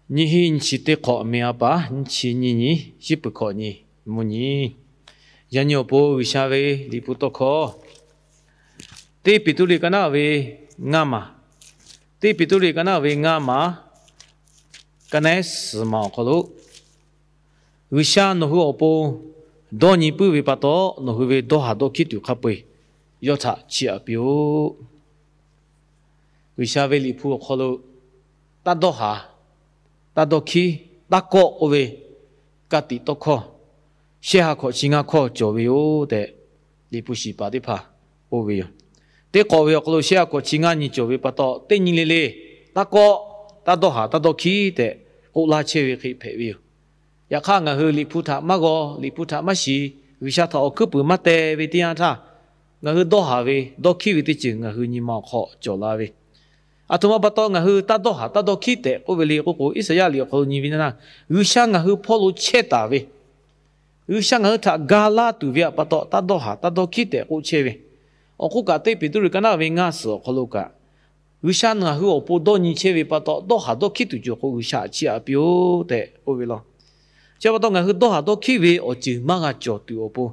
Nyiˇ hiˆ nyiˇ chi teˇ hk'awꞈ, miˬ a paˍ nyiˇ chi nyiˇ nyi, shiˉ peuˬ hkawꞈ nyi, mvuhˇ nyi. Yaꞈ nyi awˬ pon G'uiˬsha ve Liꞈ hpu tawˇ hkawˇ, teˇ Peˍtruˆ liꞈ ka naˉ ve ngaˇ maˬ, teˇ Peˍtruˆ liꞈ ka naˉ ve ngaˇ maˬ, ka naˉ suhˍ maˬ awˬ hk'aw lo, G'uiˬsha nawˬ hui awˬ pon dawˇ nyi puiˉ ve pa taw, nawˬ hui ve dawˇ haˍ dawˇ hkiˉ tuˬ hk'a peu-eˬ yawˇ htaꞈ chiˇ aꞈ piˇ-oˆ. G'uiˬsha ve Liꞈ hpu awˬ hk'aw lo, taˇ dawˇ haˍ, taˇ dawˇ hkiˉ, taˇ kawˆ k'oˆ ve ka tiꞈ tawˇ hkawˇ, shehˆ ha hkawꞈ chi ngaˇ hkawˇ cawˬ ve yoˬ tehꞈ, Liꞈ hpu shiˍ paˍ teˇ hpaˍ k'oˆ ve yoˬ. Teˇ k'awꞈ ve awˬ hk'aw lo shehˆ ha hkawꞈ chi ngaˇ nyi cawˬ ve pa taw, teˇ nyi le le, taˇ kawˆ, taˇ dawˇ haˍ, taˇ dawˇ hkiˉ tehꞈ k'oˆ laˇ chehˇ ve hk'e hpehꞈ ve yoˬ. Yaꞈ hk'aˇ, ngaˬ hui Liꞈ hpu htaꞈ maˇ g'aw, Liꞈ hpu htaꞈ maˇ shiˍ, G'uiˬsha htaꞈ awˬ hkuiˉ puiˍ maˇ teh ve teˇ yanˇ htaˇ, ngaˬ hui dawˇ haˍ ve dawˇ hkiˉ ve teˇ ceuˬ ngaˬ hui nyi ma awˬ hk'aw cawˬ la ve, aˬ htoꞈ ma pa taw ngaˬ hui taˇ dawˇ haˍ taˇ dawˇ hkiˉ tehꞈ k'oˆ ve le k'oˆ k'o, Iˉsaˍyaˆ liꞈ awˬ hk'aw lo nyi ve na, G'uiˬsha ngaˬ hui hpawˇ lo chehˇ taˍ ve, G'uiˬsha ngaˬ hui htaꞈ ga laˇ tuˬ ve pa taw taˇ dawˇ haˍ taˇ dawˇ hkiˉ tehꞈ k'oˆ chehˇ ve. Awˬ hk'oˆ kaꞈ, teˇ Peˍtruˆ liꞈ ka naˉ ve ngaˇ suhˍ awˬ hk'aw lo kaꞈ, G'uiˬsha ngaˬ hui awˬ pon dawˇ nyi chehˇ ve pa taw, dawˇ haˍ dawˇ hkiˉ tuˬ cawˬ k'o, G'uiˬsha htaꞈ chiˇ aꞈ piˇ-oˆ tehꞈ k'oˆ ve law. Chi pa taw ngaˬ hui dawˇ haˍ dawˇ hkiˉ ve awˬ ceuˬ maˇ g'a cawˬ tuˬ awˬ pon,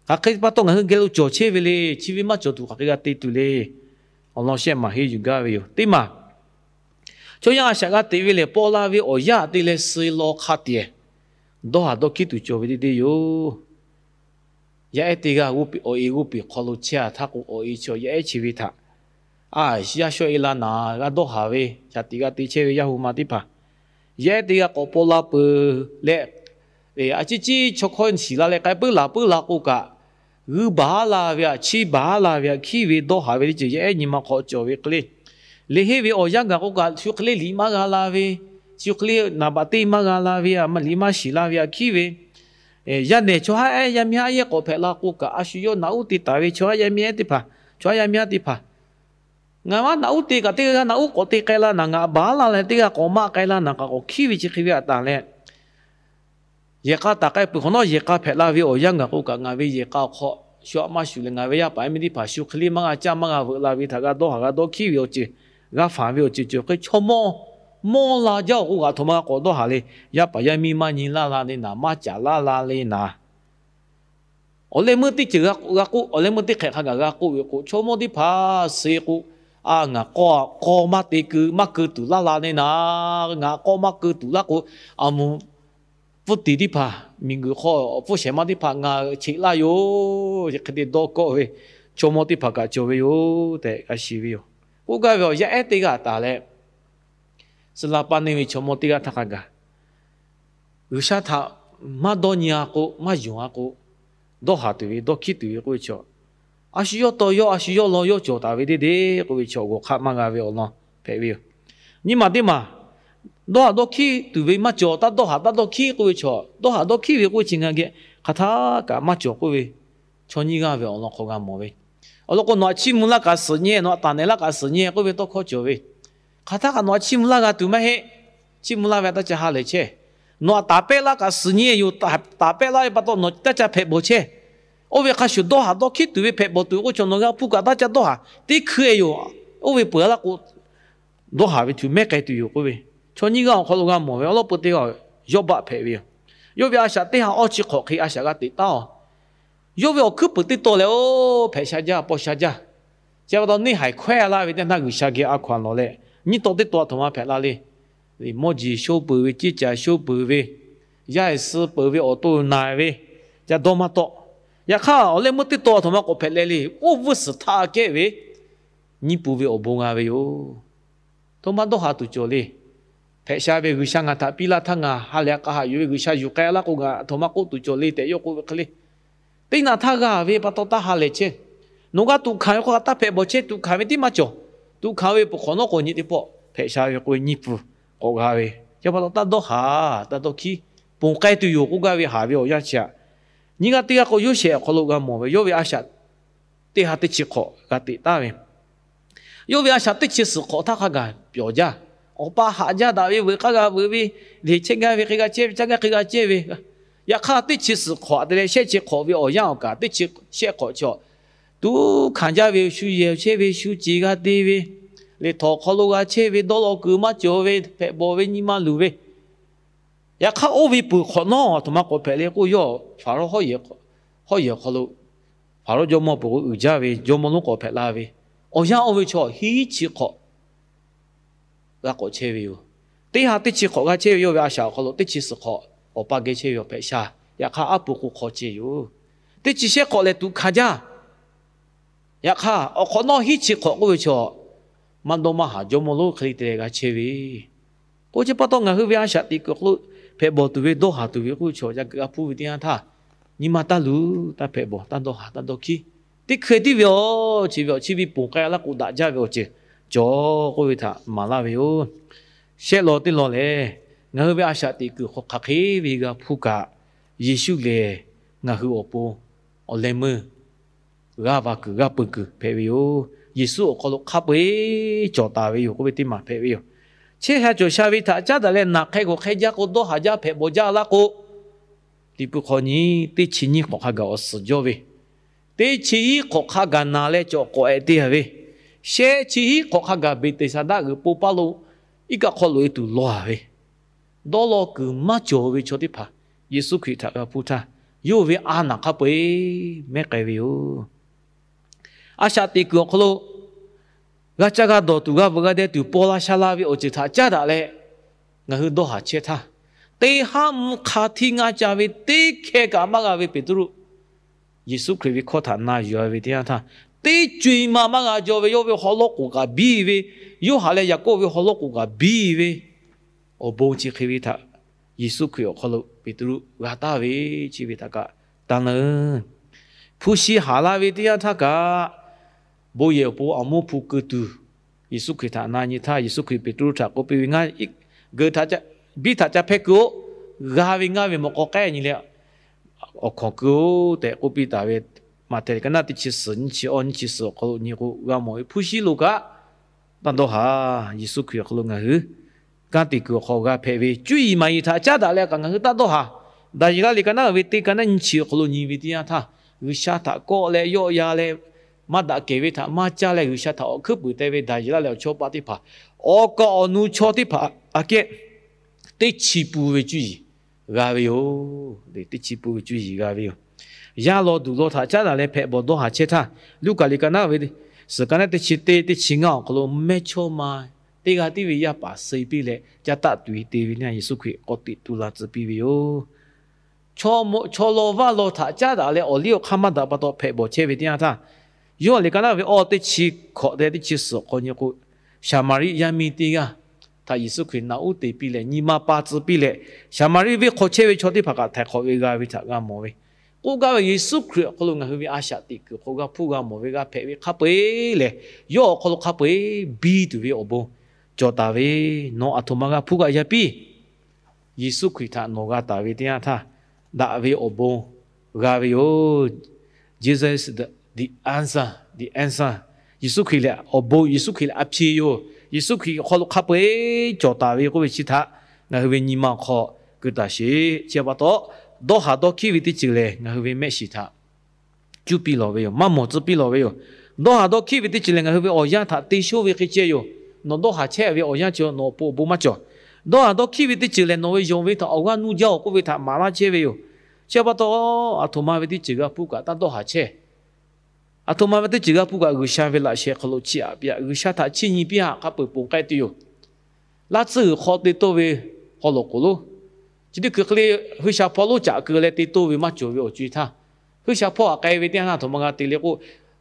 hk'aˬ hk'e pa taw ngaˬ hui geh lo cawˬ chehˇ ve le. Chi ve maˇ cawˬ tuˬ hk'aˬ hk'e g'a te tuˬ le. Awˬ lawn shehˆ maˬ henˇ yuˬ gaˇ ve yoˬ. Teˇ maˬ, chaw yaˇ a shaꞈ g'a teꞈ ve lehˬ, paw la ve awˬ yanˇ te leh suh law hk'a tiꞈ dawˇ haˍ dawˇ hkiˉ tuˬ cawˬ ve teˇ deˇ yoˬ. Yaˇ ehˉ teˇ g'aˇ awˬ e g'oˇ peˬ hk'aw lo chehˇ-a htaˇ k'o, awˬ e chi yaˇ ehˉ chi ve htaꞈ a, yaˇ shawˆ e la naˍ g'a dawˇ haˍ ve, shaˍ tiꞈ g'a te chehˇ ve yaˇ hu ma teˇ hpaˍ, yaˇ ehˉ teˇ g'aˇ k'awꞈ paw la peuˬ leh, a ciˉ ciˉ chaw hkawˇ shiˍ la leh k'ai puiˉ laˬ puiˉ la k'o kaꞈ, g'uiˇ baˬ-a la ve aꞈ, chiˇ baˬ-a la ve aꞈ, hkiˉ ve dawˇ haˍ ve teˇ ceuˬ yaˇ ehˉ nyi ma hk'aw cawˬ ve hk'e le. Leˬ henˇ ve awˬ yanˇ gaˬ k'o kaꞈ, shu hk'e le liꞈ maˇ g'a la ve, shu hk'e le naˍ baꞈ teˇ maˇ g'a la ve aꞈ, liꞈ maˇ shiˍ la ve aꞈ, hkiˉ ve. Yaˇ nehˬ chaw haˉ ehˉ yaˇ miˇ haˉ ehˉ k'awꞈ hpehꞈ la k'o kaꞈ, a shu yawˇ naꞈ uˉ te taˍ ve chaw haˉ yaˇ miˇ ehˉ teˇ hpaˍ, chaw haˉ yaˇ miˇ haˉ teˇ hpaˍ, ngaˬ maˇ naꞈ uˉ te kaꞈ, teˇ g'aˇ naꞈ uˉ k'awꞈ te k'ai la naˍ, ngaˬ baˬ-a la leh teˇ g'aˇ k'awꞈ maˆ k'ai la naˍ, k'awꞈ hkiˉ ve chi hk'e ve aꞈ taˍ leh, yehˬ k'a taˍ k'ai peuˬ hk'awꞈ nawˉ, yehˬ k'a hpehꞈ la ve awˬ yanˇ gaˬ k'o kaꞈ, ngaˬ ve yehˬ k'a awˬ hk'aw shu aꞈ maˇ shuˍ leh, ngaˬ ve yaˇ paˍ yaˇ miˇ teˇ hpaˍ shu hk'e le maˇ g'a caˇ maˇ g'a veuꞈ la ve htaꞈ g'a dawˇ haˍ g'a dawˇ hkiˉ ve awˬ ceuˬ, g'a fanˬ ve awˬ ceuˬ ceuˬ hk'e chaw mawˇ mawˇ la jaˇ-oˬ k'o kaꞈ, aˬ htoꞈ ma g'a k'awꞈ dawˇ haˍ le. Yaˇ paˍ yaˇ miˇ maˇ nyi laˇ la le naˍ, maˇ caˍ laˇ la le naˍ. Awˬ leh meuˇ teˇ ceuˬ g'a k'oˆ, awˬ leh meuˇ teˇ hk'ehꞈ hk'a gaˬ g'a k'oˆ ve k'o, chaw mawˇ teˇ hpaˍ suh k'o, a, ngaˬ k'awˇ k'awˇ maˇ te keu maˇ keu tuˬ laˇ la le naˍ, ngaˬ k'awˇ maˇ keu tuˬ laˇ k'o, aˬ moˍ pfuhˇ tiˍ teˇ hpaˍ, miˬguiˬ hk'aw awˬ pfuhˇ shehˍ ma teˇ hpaˍ ngaˬ cheꞈ laˇ yoˬ. Hk'e te dawˇ kawˆ ve chaw mawˇ teˇ hpaˍ kaꞈ cawˬ ve yoˬ tehꞈ g'a shiˍ ve yoˬ. K'oˆ gaˇ ve awˬ yaˇ ehˉ teˇ g'aˇ taˍ leh, suh la paˇ neˇ ve chaw mawˇ teˇ g'aˇ htaˇ hk'a gaˬ G'uiˬsha htaꞈ maˇ dawˇ nyi-a k'o, maˇ yonˍ-a k'o, dawˇ haˍ tuˬ ve dawˇ hkiˉ tuˬ ve k'oˆ ve chaw, a shu yawˇ taw yawˇ, a shu yawˇ law yawˇ cawˬ taˍ ve teˇ deˇ k'oˆ ve chaw, g'awˬ hk'aˆ maˇ g'a ve awˬ lawn hpehꞈ ve yoˬ. Nyiˇ maˬ teˇ maˬ, dawˇ haˍ dawˇ hkiˉ tuˬ ve maˇ cawˬ, taˇ dawˇ haˍ taˇ dawˇ hkiˉ k'oˆ ve chaw, dawˇ haˍ dawˇ hkiˉ ve k'oˆ ve chi ngaˬ geh hk'aˬ htaˇ kaꞈ maˇ cawˬ k'oˆ ve, chaw nyiˇ g'aˇ ve awˬ lawn hk'aw g'a mawˬ ve. Awˬ lawn k'o, nawˬ aꞈ chiˇ mvuh laˇ kaꞈ suhˍ nyi-e, nawˬ aꞈ taˍ nehˬ laˇ kaꞈ suhˍ nyi-e k'oˆ ve tawˇ hkawˇ cawˬ ve. Hk'aˬ htaˇ kaꞈ nawˬ aꞈ chiˇ mvuh laˇ g'a tuˬ maˇ heˆ. Chiˇ mvuh laˇ ve taˇ ca ha lehˬ chehˇ. Nawˬ aꞈ taˍ pehˆ laˇ kaꞈ suhˍ nyi-e yoˬ. Taˍ pehˆ laˇ ve pa taw nawˬ taˇ ca hpehꞈ bawˬ chehˇ. Oˇ ve hk'a shuˍ dawˇ haˍ dawˇ hkiˉ tuˬ ve hpehꞈ bawˬ tuˬ k'o, chaw nawˬ g'a hpu kaꞈ taˇ ca dawˇ haˍ teˇ hkui-e yoˬ. Oˇ ve peuˬ-a laˇ k'o, dawˇ haˍ ve htu mehˉ k'ai tuˬ yoˬ k'oˆ ve, chaw nyiˇ g'aˇ awˬ hk'aw lo g'a mawˬ ve awˬ lawn peu teˇ g'aˇ Yawˇbaˆ hpehꞈ ve yoˬ. Yawˇ ve a shaꞈ teˇ ha awˇ chi hk'awꞈ hk'e a shaꞈ g'a teꞈ taˉ-oˬ. Yawˇ ve awˬ hkuiˉ puiˍ teˇ taw lehˬ, oˇ hpehꞈ sha jaˇ, paw sha jaˇ. Chi pa taw neˇ haiˬ hkawehˇ laˇ ve teˇ naˇ G'uiˬsha geh a hkawˇ a lawˬ leh, nyiˇ taw teˇ taw aˬ htoꞈ ma hpehꞈ la le. Mawˇ jeˬ shoˉ peuˬ ve, ceˇ caˬ shoˉ peuˬ ve, yaˇ ehˬ suh peuˬ ve, awˬ to na ve, ca dawˇ maˇ tawˆ. Yaꞈ hk'aˇ, awˬ leh meuˇ teˇ taw aˬ htoꞈ ma k'awꞈ hpehꞈ leh le, oˇ vuiˇ suhˍ htaˇ kehˉ ve nyiˇ pun ve awˬ bon g'a ve yoˬ. Htoꞈ ma dawˇ haˍ tuˬ cawˬ le. Hpehꞈ sha ve G'uiˬsha ngaˬ htaꞈ piˇ laˇ htaˇ, ngaˬ ha lehˬ k'a haꞈ yuˬ ve G'uiˬsha yuˬ k'ai laˇ k'o, ngaˬ htoꞈ ma k'oˆ tuˬ cawˬ le tehꞈ yawˇ k'oˆ ve hk'e le. Teˇ naꞈ htaˇ g'a ve pa taw taˇ ha lehˬ chehˇ. Nawˬ g'a tuꞈ hkanˍ ve k'o, taˇ hpehꞈ bawˬ chehˇ. Tuꞈ hkanˍ ve tiˉ maˇ cawˬ. Tuꞈ hkanˍ ve peuˬ hk'awꞈ nawˉ k'o, nyi teˇ pawˆ hpehꞈ sha ve k'o, nyiˇ pun k'awꞈ g'a ve. Chi pa taw taˇ dawˇ haˍ, taˇ dawˇ hkiˉ, ponˬ k'ai tuˬ yoˬ k'oˆ gaˇ ve haˍ ve awˬ yanˇ chi aꞈ, nyiˇ g'aˇ teˇ g'aˇ k'o, Yoˇsehꞈ awˬ hk'aw lo g'a mawˬ ve, yawˇ ve a shaꞈ teˇ ha teˇ chi hk'awꞈ g'a teꞈ taˍ ve. Yawˇ ve a shaꞈ teˇ chi suhˍ hk'awꞈ htaˇ hk'a gaˬ pyawˬ jaˇ. Awˬ pa haꞈ jaˇ daꞈ ve, veuꞈ k'aˇ g'a veuꞈ ve, leˬ chehˇ gaˇ ve hk'e g'a chehˇ ve, caˇ gaˇ hk'e g'a chehˇ ve. Yaꞈ hk'aˇ, teˇ chi suhˍ hk'awꞈ te leh shehˆ chi hk'awꞈ ve awˬ yanˇ awˬ kaꞈ, teˇ chi shehˆ hk'awꞈ chi tuˉ hkanˍ jaˇ ve, shu yehˬ chehˇ ve, shu ceˬ g'a te ve, leˬ htawnˍ hk'aw lo g'a chehˇ ve, dawˇ law kuiˬ maˇ cawˬ ve, hpehꞈ bawˬ ve, nyi ma luˬ ve, Yaꞈ hk'aˇ, oˇ ve peuˬ hk'awꞈ nawˉ aˬ htoꞈ ma k'awꞈ hpehꞈ le k'oˆ, yawˇ Hpaˍrawˇ hawˉ yehˬ hk'aw lo, Hpaˍrawˇ jawˇmawˇ peuˬ k'o uiˍ jaˇ ve jawˇmawˇ lonˉ k'awꞈ hpehꞈ la ve, awˬ yanˇ oˇ ve chaw hiˉ chi hk'awꞈ g'a k'awꞈ chehˇ ve yoˬ. Teˇ ha teˇ chi hk'awꞈ g'a chehˇ ve yawˇ ve a shaꞈ awˬ hk'aw lo teˇ chi suhˍ hk'awꞈ awˬ pa geh chehˇ ve awˬ hpehꞈ sha. Yaꞈ hk'aˇ, aˉ pu k'o hk'aw ceh yoˬ. Teˇ chi shehˆ hk'awꞈ lehˬ tuꞈ hkanˍ jaˇ. Yaꞈ hk'aˇ, awˬ hk'awꞈ nawˉ hiˉ chi hk'awꞈ k'oˆ ve chaw, maˇ dawˇ maˇ haˍ jawˇmawˇ lonˉ hk'e le te leh g'a chehˇ ve k'o, chi pa taw ngaˬ hui ve a shaꞈ teꞈ kuiˬ awˬ hk'aw lo hpehꞈ bawˬ tuˬ ve dawˇ haˍ tuˬ ve k'oˆ ve chaw yaꞈ kuiˬ g'a hpuˇ ve teˇ yanˇ htaˇ, nyi ma taˇ luˬ, taˇ hpehꞈ bawˬ, taˇ dawˇ haˍ, taˇ dawˇ hkiˉ. Teˇ hkui tiˉ ve awˬ chi ve awˬ chi ve ponˬ k'ai laˇ k'o daꞈ jaˇ ve awˬ ceuˬ cawˬ k'oˆ ve htaꞈ maˍ laˇ ve yoˬ. Shehˆ law teˇ law lehˬ, ngaˬ hui ve a shaꞈ teꞈ kuiˬ hk'aw hk'aˬ hk'e ve g'a hpuˇ kaꞈ, Yeˍsuˆ lehˬ ngaˬ hui awˬ pon awˬ leh meuˇ g'aˇ va kuiˬ g'aˇ peu kuiˬ hpehꞈ ve yoˬ. Yeˍsuˆ awˬ hk'aw lo hk'a peu-eˬ cawˬ taˍ ve yoˬ k'oˆ ve teˇ maˬ hpehꞈ ve yoˬ. Chehˇ sha cawˬ sha ve htaꞈ caˉ daꞈ leh naˬ hk'e g'awˬ hk'e jaˇ k'o, dawˇ haˍ jaˇ, hpehꞈ bawˬ jaˇ laˇ k'o, tiꞈ pu hk'aw nyi teˇ chi nyiˇ hk'awꞈ hk'a gaˬ awˬ suhˍ jawˇ ve, teˇ chi hiˉ hk'awꞈ hk'a gaˬ naˬ leh cawˬ k'awꞈ ehˍ te ve, shehˆ chi hiˉ hk'awꞈ hk'a gaˬ Beˍteˍsaˍdaˆ g'uiˬ po paˇ lo iˉ kaˆ hk'aw loꞈ-e tuˬ lawˬ-a ve, dawˇ law kuiˬ maˇ cawˬ ve chaw teˇ hpaˍ Yeˍsuˆ Hkriꞈ htaꞈ g'a hpuˇ htaˇ, yawˇ ve a naˬ hk'a peu-eˬ mehˉ k'ai ve yoˬ. A shaꞈ teꞈ kuiˬ awˬ hk'aw lo g'a caˇ g'a dawˬ tuˬ, g'a veuꞈ g'a deh tuˬ, paw la sha la ve awˬ ceuˬ htaꞈ caˉ daꞈ leh ngaˬ hui dawˇ haˍ chehˇ htaˇ, teˇ haˉ mvuhˇ hk'a htiˇ ngaˇ ca ve teˇ hkeh kaꞈ maˇ g'a ve Peˍtruˆ, Yeˍsuˆ Hkriꞈ ve hkawˇ htaꞈ na yuˬ-a ve teˇ yanˇ htaˇ, teˇ co-e ma maˇ g'a jaw ve yawˇ ve haw lawˉ k'oˍ kaꞈ biˇ ve, Yoˇhanˬ leh Yaˍkoˆ ve haw lawˉ k'oˍ kaꞈ biˇ ve, awˬ bon chi hk'e ve htaꞈ Yeˍsuˆ Hkriꞈ awˬ hk'aw lo Peˍtruˆ g'a taˍ ve, chi ve htaꞈ kaꞈ taˇ na hpu shi haˍ la ve teˇ yanˇ htaˇ kaꞈ, bon yehˬ awˬ pon awˬ mvuhˇ hpu keu tuˬ, Yeˍsuˆ Hkriꞈ htaꞈ na nyi htaˇ, Yeˍsuˆ Hkriꞈ Peˍtruˆ htaꞈ k'oˆ piˇ ve, Ngaˬ geu biˇ htaꞈ ca hpehˇ keu-oˆ. G'a ve ngaˇ ve mawꞈ k'aw k'ehˉ nyi leh awˬ hkawnˍ keu-oˆ tehꞈ k'oˆ piˇ taˍ ve, Maꞈhtehˍ liꞈ ka naˆ teˇ chi suhˍ nyiˇ chi awˇ nyiˇ chi suhˍ awˬ hk'aw lo nyi k'o, g'a mawˬ ve hpu shi lo kaꞈ taˇ dawˇ haˍ. Yeˍsuˆ Hkriꞈ awˬ hk'aw lo ngaˬ hui kanˉ te kuiˬ awˬ hk'aw g'a hpehꞈ ve cuˇ yiˍ maˍ yiˍ htaꞈ caˉ daꞈ leh kaꞈ ngaˬ hui taˇ dawˇ haˍ. Daˍyeˍlaˆ liꞈ ka naˆ ve teˇ ka naˆ nyiˇ chi awˬ hk'aw lo nyi ve teˇ yanˇ htaˇ, G'uiˬsha htaꞈ kawˆ leh yawˆ yan leh maˇ daꞈ kehˬ ve htaꞈ maˇ caˇ leh G'uiˬsha htaꞈ awˬ hkuiˉ puiˍ te ve Daˍyeˍlaˆ leh awˬ chawˇ paˆ teˇ hpaˍ, awˬ kaˍ awˬ nu chaw teˇ hpaˍ aꞈ kehˉ teˇ chi pun ve cuˇ yiˍ g'a ve yoˬ. Teˇ chi pun ve cuˇ yiˍ g'a ve yoˬ. Yaˇ law duˬ law htaꞈ caˉ daꞈ leh hpehꞈ bawˬ dawˇ haˍ chehˇ htaˇ, Luˉkaꞈ liꞈ ka naˆ ve suhˍ ka naˆ teˇ chi teˇ, teˇ chi ngaˇ awˬ hk'aw lo mehˇchawˇma teˇ g'aˇ tiˉ ve yaˇ paˍ suh piˇ leh caˇ taˆ tuˬ-e te ve teˇ yanˇ, Yeˍsuˆ Hkriꞈ k'awꞈ teꞈ tu la tcuh piˇ ve yoˬ. Chaw law vaˇ law htaꞈ caˉ daꞈ leh awˬ liˇ awˬ hk'aˇ maˇ daꞈ pa taw hpehꞈ bawˬ chehˇ ve teˇ yanˇ htaˇ, Yoˇhanˬ liꞈ ka naˆ ve awˇ teˇ chi hkawꞈ te teˇ chi suhˍ awˬ hk'aw nyi k'o, Saˍmaˍriˆ yaˇ miˇ teˇ g'aˇ htaꞈ Yeˍsuˆ Hkriꞈ naꞈ uˉ te piˇ leh nyi ma pa tcuh piˇ leh, Saˍmaˍriˆ venˇ hk'aw chehˇ ve chaw teˇ hpaˍ kaꞈ htaiˍ hk'awꞈ ve g'a ve htaꞈ g'a mawˬ ve. K'oˆ gaˇ ve Yeˍsuˆ Hkriꞈ awˬ hk'aw lo ngaˬ hui ve a shaꞈ teꞈ kuiˬ hk'aw g'a hpuˇ g'a mawˬ ve g'a hpehꞈ ve hk'a peu-eˬ lehˬ, yawˇ awˬ hk'aw lo hk'a peu-eˬ biˇ tuˬ ve awˬ bon cawˬ taˍ ve, nawˬ aˬ htoꞈ ma g'a hpuˇ g'a yaˇ piˇ. Yeˍsuˆ Hkriꞈ htaꞈ nawˬ g'a taˍ ve teˇ yanˇ htaˇ, daꞈ ve awˬ bon g'a ve yoˬ. Jesus the answer, the answer. Yeˍsuˆ Hkriꞈ lehˬ awˬ bon, Yeˍsuˆ Hkriꞈ lehˬ a hpiˇ yoˬ. Yeˍsuˆ Hkriꞈ awˬ hk'aw lo hk'a peu-eˬ cawˬ taˍ ve k'oˆ ve chi htaꞈ ngaˬ hui ve nyi ma awˬ hk'aw keu taˍ sheˍ. Chi pa taw, dawˇ haˍ dawˇ hkiˉ ve teˇ ceuˬ lehˬ ngaˬ hui ve mehˆ shiˍ htaꞈ cuˇ piˇ lawˬ ve yoˬ. Maˇ mawˬ tcuh piˇ lawˬ ve yoˬ. Dawˇ haˍ dawˇ hkiˉ ve teˇ ceuˬ lehˬ ngaˬ hui ve awˬ yanˇ htaꞈ te shoˆ ve hk'e ceh yoˬ. Nawˬ dawˇ haˍ chehˇ ve awˬ yanˇ chi nawˬ awˬ pon awˬ bon maˇ cawˬ. Dawˇ haˍ dawˇ hkiˉ ve teˇ ceuˬ lehˬ nawˬ ve yonˍ ve htaꞈ awˬ g'aˇ nuˇ jaˇ-oˬ k'oˆ ve htaꞈ maˍ laˇ chehˇ ve yoˬ. Chi pa taw, aˬ htoꞈ ma ve teˇ ceuˬ g'a hpuˇ kaꞈ taˇ dawˇ haˍ chehˇ. Aˬ htoꞈ ma ve teˇ ceuˬ g'a hpuˇ kaꞈ G'uiˬsha ve laꞈ sheh hk'aw lo chiˇ aꞈ piˇ-a. G'uiˬsha htaꞈ chiˇ nyi piˇ-a. Hk'a peu-eˬ ponˬ k'ai tuˬ yoˬ. Laˇ tsuhˇ g'uiˬ hk'aw te toˇ ve haw loꞈ k'oˍ lonˉ, chi teˇ hkui hk'e le, hui sha hpawˇ lonˉ caꞈ keu leh te toˇ ve maˇ cawˬ ve awˬ co-e htaˇ, hui sha hpawˇ htaꞈ k'ai ve teˇ yanˇ htaˇ aˬ htoꞈ ma g'a te le k'o,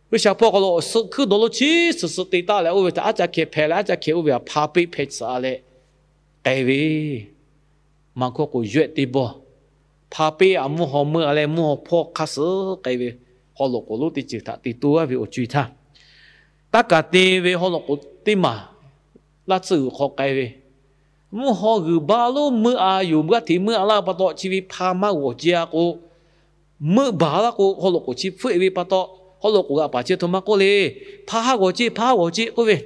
hui sha hpawˇ hk'aw lo awˬ suhˆ hkuiˉ dawˬ lo chi suhˍ suhˍ te taˍ leh oˇ ve htaꞈ aˉ ca hkeh hpeh leh aˉ ca hkeh oˇ ve htaꞈ hpa peˆ hpeh tsuhꞈ-a leh k'ai ve, maˇ hkawˇ k'o yawehˆ teˇ bawˇ hpa peˆ-a mvuhˇ haw meuˇ-a leh mvuhˇ haw hpawˇ hk'aˇ suh k'ai ve, haw loꞈ k'oˍ lonˉ teˇ ceuˬ htaꞈ te toˇ-a ve awˬ co-e htaˇ, taˇ kaˬ te ve haw loꞈ k'oˍ teˇ maˬ laˇ tsuhˇ g'uiˬ hk'aw k'ai ve, mvuhˇ haw g'uiˬ ba lonˉ meuˇ-a yoˬ, g'aˇ hteꞈ meuˇ-a laˇ pa taw chi ve hpa maˇ g'awˬ ce-a k'o, meuˇ baˬ laˇ k'o haw loꞈ k'oˍ chi hpfuhˆ-e ve pa taw, haw loꞈ k'oˍ g'aꞈ paˍ chi aˬ htoꞈ ma k'oˆ le, hpa haˉ g'awˬ ce, hpa haˉ g'awˬ ce k'oˆ ve.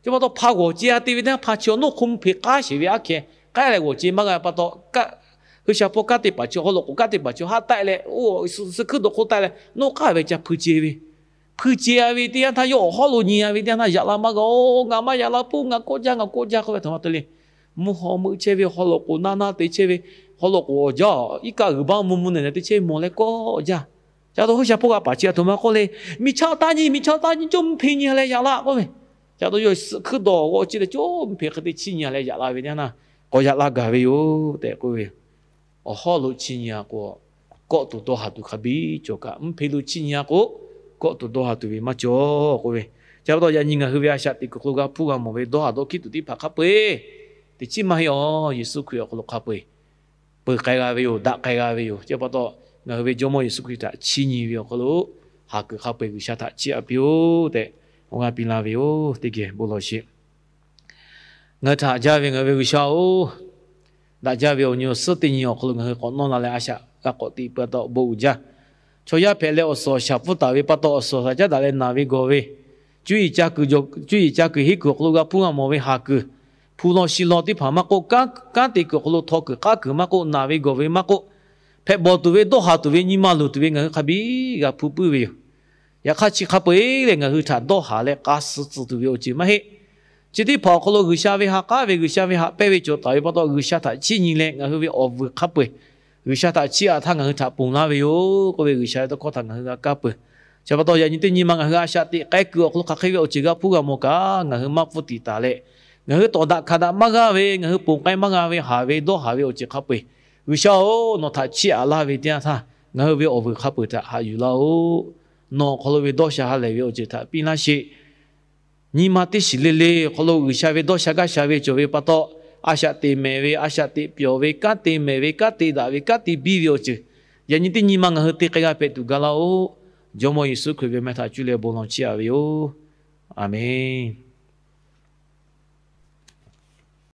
Chi pa taw hpa g'awˬ ce-a te ve teˇ yanˇ hpa chi awˬ noˉ hk'oˆ mvuhˇ hpeꞈ k'aˉ sheˍ ve aˉ hkeh k'ai leh g'awˬ ce maˇ g'a pa taw, hui sha hpawˇ kanˉ te paˍ chi haw loꞈ k'oˍ kanˉ te paˍ chi haˆ taˆ leh, suhˆ hkuiˉ dawˬ hk'oˆ taˆ leh nawˬ k'aˉ ve ca hpui ce ve, hpui ce-a ve teˇ yanˇ htaˇ yawˇ awˬ hawˉ lo nyi-a ve teˇ yanˇ htaˇ yaꞈ la maˇ g'a-oˬ, ngaˬ maˇ yaꞈ la puiˉ, ngaˬ kawˆ jaˇ, ngaˬ kawˆ jaˇ k'oˆ ve htaꞈ ma te le. Mvuhˇ haw meuˆ chehˇ ve haw loꞈ k'oˍ naˇ naˇ te chehˇ ve, haw loꞈ k'oˍ awˬ jaˇ, iˉ kaˆ g'uiˬ baˆ mvuh mvuh nehˬ nehˬ te chehˇ ve mawˬ leh kawˆ jaˇ. Ca taw G'uiˬsha hpawˇ g'a paˍ chi a htoꞈ ma k'oˆ le, Miˬ chaˇ taˇ nyi, miˬ chaˇ taˇ nyi, cawˇ mvuhˇ hpe nyi leh yaꞈ la k'oˆ ve. Ca taw yawˇ suhˆ hkuiˉ dawˬ g'awˇ chi leh cawˇ mvuhˇ hpe hk'e te chiˇ nyi leh yaꞈ la ve teˇ yanˇ, k'awꞈ yaꞈ la gaˬ ve yoˬ tehꞈ k'oˆ ve. Awˬ hawˉ lo chiˇ nyi a k'o, kawˆ tuˬ dawˇ haˍ tuˬ hk'a biˇ cawˬ kaꞈ, mvuhˇ hpe lo chiˇ nyi a k'o, kawˆ tuˬ dawˇ haˍ tuˬ ve maˇ cawˬ k'oˆ ve. Chi pa taw yaꞈ nyi ngaˬ hui ve a shaꞈ teꞈ kuiˬ hk'aw lo g'a hpuˇ g'a mawˬ ve dawˇ haˍ dawˇ hkiˉ tuˬ teˇ hpaˍ hk'a peu-eˬ teꞈ chiˉ maˇ heˆ awˬ, Yeˍsuˆ Hkriꞈ awˬ hk'aw lo hk'a peu-eˬ peuˬ k'ai g'a ve yoˬ, daꞈ k'ai g'a ve yoˬ. Chi pa taw ngaˬ hui ve Jawˇmawˇ Yeˍsuˆ Hkriꞈ htaꞈ chiˇ nyi ve awˬ hk'aw lo haˍ kuiˬ hk'a peu-eˬ G'uiˬsha htaꞈ chiˇ aꞈ piˇ-oˆ tehꞈ awˬ g'aˇ piˇ laˇ ve yoˬ. Teˇ geh bon lawˬ sheˍ. Ngaˬ hui htaꞈ jaˇ ve ngaˬ hui ve G'uiˬsha-oˬ, daꞈ jaˇ ve awˬ nyi awˬ suhˉ teˇ nyi awˬ hk'aw lo ngaˬ hui k'awꞈ nawˇ la leh a shaꞈ g'a k'awꞈ teꞈ pa taw bon uiˍ jaˇ. Chaw yaˇ hpehꞈ leh awˬ suhˍ awˬ shaˍ pfuhˇ taˍ ve pa taw awˬ suhˍ awˬ shaˍ caˉ daꞈ leh naˬ ve gawˬ ve, cuˇ yiˍ ca kuiˬ hiˉ kuiˬ awˬ hk'aw lo g'a hpuˇ g'a mawˬ ve haˍ kuiˬ, hpu law shi law teˇ hpaˍ maˇ k'oˆ, kanˉ te kuiˬ awˬ hk'aw lo htaw kuiˬ k'aˉ kuiˬ maˇ k'oˆ, naˬ ve gawˬ ve maˇ k'oˆ, hpehꞈ bawˬ tuˬ ve dawˇ haˍ tuˬ ve nyi ma luˬ tuˬ ve ngaˬ hui hk'a biˇ g'a hpuˇ puiˉ ve yoˬ. Yaꞈ hk'aˇ chi hk'a peu-eˬ lehˬ ngaˬ hui htaꞈ dawˇ haˍ leh k'a suh tcuh tuˬ ve awˬ ceuˬ maˇ heˆ. Chi teˇ hpaˍ awˬ hk'aw lo G'uiˬsha ve ha k'aˉ ve, G'uiˬsha ve haꞈ pehnˇ ve cawˬ taˍ ve pa taw G'uiˬsha htaꞈ chiˇ nyi leh ngaˬ hui ve awˬ vuiˬ hk'a peu-eˬ G'uiˬsha htaꞈ chiˇ aꞈ htaˇ ngaˬ hui htaꞈ ponˬ laˇ ve yoˬ k'oˆ ve G'uiˬsha ve tawˇ hkawˇ htaꞈ ngaˬ hui g'a kaˇ peuˬ. Chi pa taw yaꞈ nyi teˇ nyi ma ngaˬ hui a shaꞈ teꞈ k'ai kuiˬ awˬ hk'aw lo hk'aˬ hk'e ve awˬ ceuˬ g'a hpuˇ g'a mawˬ kaꞈ ngaˬ hui maˇ pfuhˇ tiꞈ taˍ leh, ngaˬ hui tawˍ daꞈ hkaˍ daꞈ maˇ g'aˇ ve, ngaˬ hui ponˬ k'ai maˇ g'a ve haˍ ve dawˇ haˍ ve awˬ ceuˬ hk'a peu-eˬ G'uiˬsha-oˬ, nawˬ htaꞈ chiˇ aꞈ laˇ ve teˇ yanˇ htaˇ ngaˬ hui ve awˬ vuiˬ hk'a peu-eˬ htaꞈ haꞈ yuˬ laˇ-oˆ. Nawˬ awˬ hk'aw lo ve dawˇ sha ha lehˬ ve awˬ ceuˬ htaꞈ piˇ laˇ sheˍ. Nyi ma teˇ shiˍ le le awˬ hk'aw lo G'uiˬsha ve dawˇ sha gaˇ sha ve cawˬ ve pa taw, a shaꞈ teꞈ mehˍ ve, a shaꞈ teꞈ pyawˬ ve, kanˉ te mehˍ ve, kanˉ te daꞈ ve, kanˉ te biˇ ve awˬ ceuˬ, yaꞈ nyi teˇ nyi ma ngaˬ hui te k'ai g'a hpehꞈ tuˬ ga laˇ-oˆ. Jawˇmawˇ Yeˍsuˆ Hkriꞈ ve meh htaꞈ cuˇ leh bon lawˬ chiˇ aꞈ ve yoˬ. Aˬmenˍ.